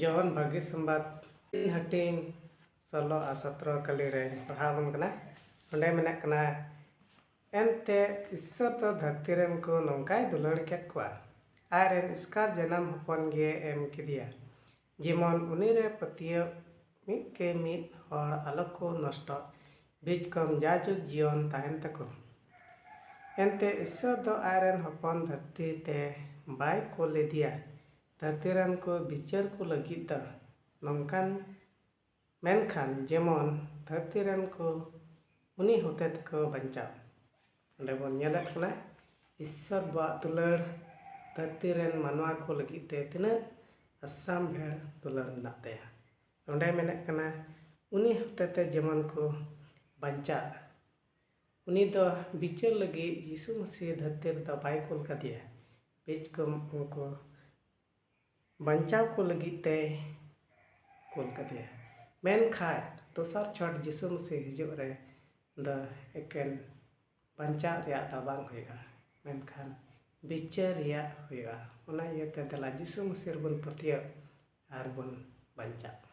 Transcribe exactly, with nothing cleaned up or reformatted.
ᱡᱚᱦᱚᱱ ᱵᱷᱟᱹᱜᱤ ᱥᱚᱢᱵᱟᱫ ᱛᱤᱱ ᱦᱟᱹᱴᱤᱧ ᱥᱳᱞᱳ ᱟᱨ ᱥᱚᱛᱨᱚ ᱠᱟᱹᱞᱤ ᱨᱮ ᱯᱟᱲᱦᱟᱣ ᱟᱵᱚᱱ ᱠᱟᱱᱟ᱾ ᱚᱸᱰᱮ ᱢᱮᱱᱟᱜ ᱠᱟᱱᱟ, ᱮᱱᱛᱮ ᱤᱥᱥᱚᱨ ᱫᱚ ᱫᱷᱟᱹᱨᱛᱤ ᱨᱮᱱ ᱠᱚ ᱱᱚᱝᱠᱟᱭ ᱫᱩᱞᱟᱹᱲ ᱠᱮᱫ ᱠᱚᱣᱟ, ᱟᱡ ᱨᱮᱱ ᱮᱥᱠᱟᱨ ᱡᱟᱱᱟᱢ ᱦᱚᱯᱚᱱ ᱜᱮ ᱮᱢ ᱠᱮᱫᱮᱭᱟ, ᱡᱮᱢᱚᱱ ᱩᱱᱤ ᱨᱮ ᱯᱟᱹᱛᱭᱟᱹᱣ ᱢᱤᱫ ᱠᱮ ᱢᱤᱫ ᱦᱚᱲ ᱟᱞᱚ ᱠᱚ ᱱᱚᱥᱴᱚᱜ, ᱵᱤᱪᱠᱚᱢ ᱡᱟᱭᱡᱩᱜᱽ ᱡᱤᱭᱚᱱ ᱛᱟᱦᱮᱱ ᱛᱟᱠᱚ᱾ ᱮᱱᱛᱮ ᱤᱥᱥᱚᱨ ᱫᱚ ᱟᱡ ᱨᱮᱱ ᱦᱚᱯᱚᱱ ᱫᱷᱟᱹᱨᱛᱤ ᱛᱮ ᱵᱟᱭ ᱠᱩᱞ ᱞᱮᱫᱮᱭᱟ ᱫᱷᱟᱹᱨᱛᱤ ᱨᱮᱱ ᱠᱚ ᱵᱤᱪᱟᱹᱨ ᱠᱚ ᱞᱟᱹᱜᱤᱫ ᱫᱚ, ᱱᱚᱝᱠᱟᱱ ᱢᱮᱱᱠᱷᱟᱱ ᱡᱮᱢᱚᱱ ᱫᱷᱟᱹᱨᱛᱤ ᱨᱮᱱ ᱠᱚ ᱩᱱᱤ ᱦᱚᱛᱮ ᱛᱮᱠᱚ ᱵᱟᱧᱪᱟᱣ᱾ ᱚᱸᱰᱮ ᱵᱚᱱ ᱧᱮᱞᱮᱫ ᱠᱟᱱᱟ, ᱤᱥᱥᱚᱨ ᱵᱟᱵᱟᱣᱟᱜ ᱫᱩᱞᱟᱹᱲ ᱫᱷᱟᱹᱨᱛᱤ ᱨᱮᱱ ᱢᱟᱱᱣᱟ ᱠᱚ ᱞᱟᱹᱜᱤᱫ ᱛᱮ ᱛᱤᱱᱟᱹᱜ ᱟᱥᱟᱢ ᱵᱷᱮᱲ ᱫᱩᱞᱟᱹᱲ ᱢᱮᱱᱟᱜ ᱛᱟᱭᱟ᱾ ᱚᱸᱰᱮ ᱢᱮᱱᱮᱫ ᱠᱟᱱᱟ, ᱩᱱᱤ ᱦᱚᱛᱮ ᱛᱮ ᱡᱮᱢᱚᱱ ᱠᱚ ᱵᱟᱧᱪᱟᱜ᱾ ᱩᱱᱤ ᱫᱚ ᱵᱤᱪᱟᱹᱨ ᱞᱟᱹᱜᱤᱫ ᱡᱤᱥᱩ ᱢᱟᱹᱥᱤ ᱫᱷᱟᱹᱨᱛᱤ ᱨᱮᱫᱚ ᱵᱟᱭ ᱠᱩᱞ ᱠᱟᱫᱮᱭᱟ, ᱵᱤᱪᱠᱚᱢ ᱩᱱᱠᱩ ᱵᱟᱧᱪᱟᱣ ᱠᱚ ᱞᱟᱹᱜᱤᱫ ᱛᱮᱭ ᱠᱩᱞ ᱠᱟᱫᱮᱭᱟ᱾ ᱢᱮᱱᱠᱷᱟᱱ ᱫᱚᱥᱟᱨ ᱪᱷᱚᱴ ᱡᱤᱥᱩ ᱢᱟᱹᱥᱤ ᱦᱤᱡᱩᱜ ᱨᱮ ᱫᱚ ᱮᱠᱮᱱ ᱵᱟᱧᱪᱟᱣ ᱨᱮᱭᱟᱜ ᱫᱚ ᱵᱟᱝ ᱦᱩᱭᱩᱜᱼᱟ, ᱢᱮᱱᱠᱷᱟᱱ ᱵᱤᱪᱟᱹᱨ ᱨᱮᱭᱟᱜ ᱦᱩᱭᱩᱜᱼᱟ᱾ ᱚᱱᱟ ᱤᱭᱟᱹᱛᱮ ᱫᱮᱞᱟ ᱡᱤᱥᱩ ᱢᱟᱹᱥᱤ ᱨᱮᱵᱚᱱ ᱯᱟᱹᱛᱭᱟᱹᱜ ᱟᱨ ᱵᱚᱱ ᱵᱟᱧᱪᱟᱜ᱾